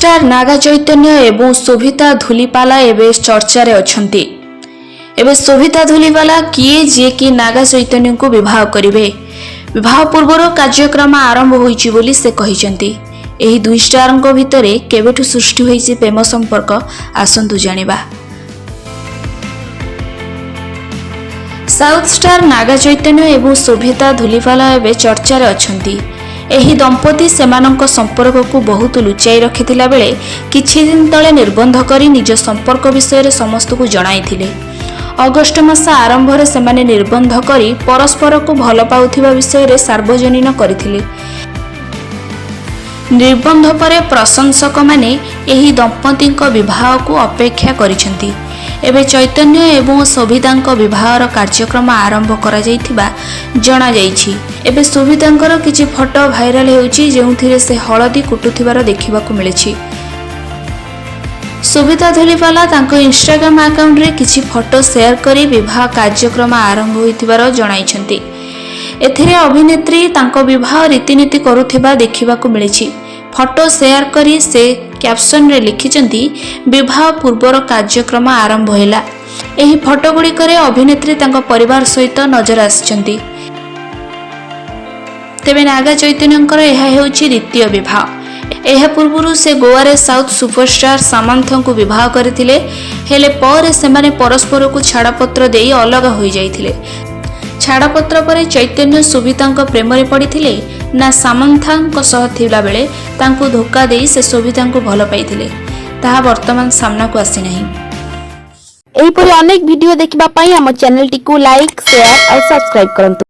Star Naga Chaitanya ଏବଂ ଶୋଭିତା ଧୁଲିପାଲା ଏବେ ଚର୍ଚ୍ଚାରେ ଅଛନ୍ତି। ଏବେ ଶୋଭିତା ଧୁଲିପାଲା କିଏ, ଯିଏକି ନାଗା ଚୈତନ୍ୟଙ୍କୁ ବିବାହ କରିବେ? ବିବାହ ପୂର୍ବରୁ କାର୍ଯ୍ୟକ୍ରମ ଆରମ୍ଭ ହୋଇଛି ବୋଲି ସେ କହିଛନ୍ତି। ଏହି ଦୁଇ ଷ୍ଟାରଙ୍କ ଭିତରେ କେବେଠୁ ସୃଷ୍ଟି ହୋଇଛି ପ୍ରେମ ସମ୍ପର୍କ, ଆସନ୍ତୁ ଜାଣିବା। ସାଉଥ୍ ଷ୍ଟାର ନାଗା ଚୈତନ୍ୟ ଏବଂ ଶୋଭିତା ଧୁଲିପାଲା ଏବେ ଚର୍ଚ୍ଚାରେ ଅଛନ୍ତି। ଏହି ଦମ୍ପତି ସେମାନଙ୍କ ସମ୍ପର୍କକୁ ବହୁତ ଲୁଚାଇ ରଖିଥିଲା ବେଳେ କିଛି ଦିନ ତଳେ ନିର୍ବନ୍ଧ କରି ନିଜ ସମ୍ପର୍କ ବିଷୟରେ ସମସ୍ତଙ୍କୁ ଜଣାଇଥିଲେ। ଅଗଷ୍ଟ ମାସ ଆରମ୍ଭରେ ସେମାନେ ନିର୍ବନ୍ଧ କରି ପରସ୍ପରକୁ ଭଲ ପାଉଥିବା ବିଷୟରେ ସାର୍ବଜନୀନ କରିଥିଲେ। ନିର୍ବନ୍ଧ ପରେ ପ୍ରଶଂସକମାନେ ଏହି ଦମ୍ପତିଙ୍କ ବିବାହକୁ ଅପେକ୍ଷା କରିଛନ୍ତି। ଏବେ ଚୈତନ୍ୟ ଏବଂ ଶୋଭିତାଙ୍କ ବିବାହର କାର୍ଯ୍ୟକ୍ରମ ଆରମ୍ଭ କରାଯାଇଥିବା ଜଣାଯାଇଛି। ଏବେ ଶୋଭିତାଙ୍କର କିଛି ଫଟୋ ଭାଇରାଲ ହେଉଛି, ଯେଉଁଥିରେ ସେ ହଳଦୀ କୁଟୁଥିବାର ଦେଖିବାକୁ ମିଳିଛି। ଶୋଭିତା ଧୁଲିପାଲା ତାଙ୍କ ଇନଷ୍ଟାଗ୍ରାମ ଆକାଉଣ୍ଟରେ କିଛି ଫଟୋ ସେୟାର କରି ବିବାହ କାର୍ଯ୍ୟକ୍ରମ ଆରମ୍ଭ ହୋଇଥିବାର ଜଣାଇଛନ୍ତି। ଏଥିରେ ଅଭିନେତ୍ରୀ ତାଙ୍କ ବିବାହ ରୀତିନୀତି କରୁଥିବା ଦେଖିବାକୁ ମିଳିଛି। ଫଟୋ ସେୟାର କରି ସେ କ୍ୟାପସନରେ ଲେଖିଛନ୍ତି, "ବିବାହ ପୂର୍ବର କାର୍ଯ୍ୟକ୍ରମ ଆରମ୍ଭ ହେଲା।" ଏହି ଫଟୋଗୁଡ଼ିକରେ ଅଭିନେତ୍ରୀ ତାଙ୍କ ପରିବାର ସହିତ ନଜର ଆସିଛନ୍ତି। ତେବେ ନାଗା ଚୈତନ୍ୟଙ୍କର ଏହା ହେଉଛି ଦ୍ୱିତୀୟ ବିବାହ। ଏହା ପୂର୍ବରୁ ସେ ଗୋଆରେ ସାଉଥ୍ ସୁପରଷ୍ଟାର ସାମାନ୍ଥାଙ୍କୁ ବିବାହ କରିଥିଲେ। ହେଲେ ପରେ ସେମାନେ ପରସ୍ପରକୁ ଛାଡ଼ପତ୍ର ଦେଇ ଅଲଗା ହୋଇଯାଇଥିଲେ। ଛାଡ଼ପତ୍ର ପରେ ଚୈତନ୍ୟ ଶୋଭିତାଙ୍କ ପ୍ରେମରେ ପଡ଼ିଥିଲେ ନା ସାମନ୍ଥାଙ୍କ ସହ ଥିଲାବେଳେ ତାଙ୍କୁ ଧୋକା ଦେଇ ସେ ଶୋଭିତାଙ୍କୁ ଭଲ ପାଇଥିଲେ, ତାହା ବର୍ତ୍ତମାନ ସାମ୍ନାକୁ ଆସିନାହିଁ। ଏହିପରି ଅନେକ ଭିଡିଓ ଦେଖିବା ପାଇଁ ଆମ ଚ୍ୟାନେଲଟିକୁ ଲାଇକ୍, ସେୟାର ଆଉ ସବସ୍କ୍ରାଇବ୍ କରନ୍ତୁ।